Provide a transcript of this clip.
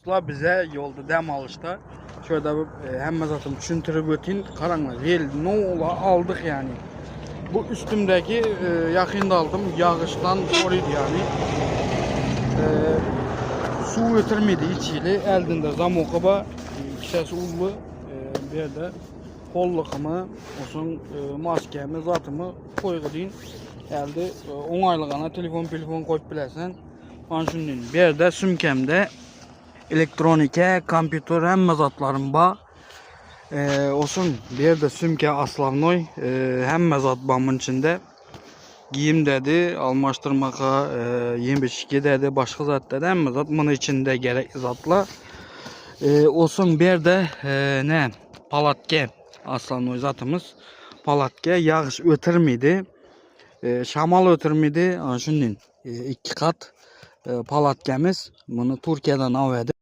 La bize yolda dem alışta. Şöyle bir e, hemme zatym düşündirip öteyim. Karaňlar, vel nola aldık yani. Bu üstümdeki e, yakında aldım. Yağıştan koruydu yani. E, su ötürmedi içiyle. Eldinde zamoku ba. E, kisesi ullu. E, bir de kollukumu, olsun e, maskemi, zatımı koygu deyin. Elde e, oňaýlygana telefon telefon koyup bilersen. Ana şundan bir de sümkemde elektronike, kompüter hemme zatlarım ba. Ee, olsun bir de sümke aslavnoy e, hemme zat bamın içinde. Giyim dedi, almaştırmaka, e, yem içki dedi, başka zat dedi. Hemme zat bunun içinde gerekli zatla. E, olsun bir de e, ne palatke aslannoy zatımız. Palatke yağış ötürmeydi. E, şamal ötürmeydi. Ana şundan e, iki kat e, palatkemiz. Bunu Türkiye'den avedi.